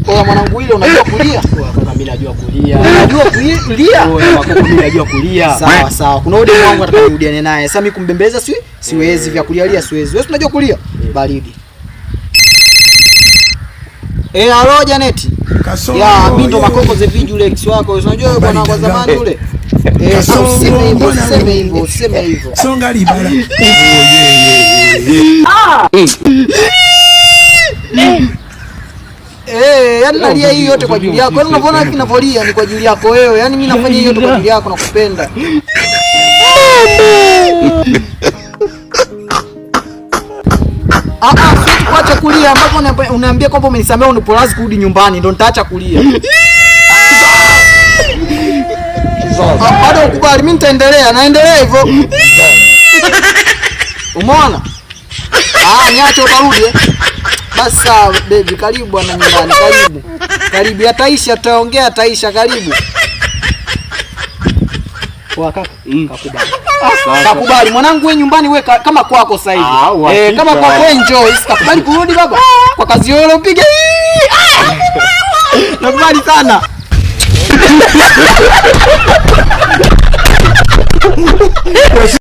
Oya mwanangu, ile unajua kulia? Oya kaka, mimi najua kulia. Unajua kulia? Oya makoko, mimi najua kulia. Sawa sawa. Kuna ule wangu nataka nirudiane naye. Sasa mimi kumbembeleza siwezi, vya kulia lia siwezi. Wewe unajua kulia? Baridi. Eh, alo Janet. Ya, mimi ndo Makoko the Visual ex wako. Unajua wewe bwana wa zamani yule. Eh, usiseme hivyo, usiseme hivyo, usiseme hivyo. Songa libala. Eh, yaani nalia hii yote kwa ajili yako. Yaani unavyoona ninavyolia ni kwa ajili yako wewe. Yaani mimi nafanya hii yote kwa ajili yako, nakupenda. Ah ah, siwezi kuacha kulia ambapo unaambia kwamba umenisamea unipo kurudi nyumbani ndo nitaacha kulia. Ah, bado ukubali, mimi nitaendelea, naendelea hivyo. Umeona? Ah, niache utarudi eh. Basi sawa baby, karibu bwana nyumbani, karibu. Karibu, yataisha, tutaongea, yataisha, karibu. Poa kaka, kakubali. Kakubali mwanangu, wewe nyumbani wewe kama kwako sasa hivi. Ah, Eh, kama kwako wewe enjoy. Sikakubali kurudi baba. Kwa kazi yako upige. Nakubali sana.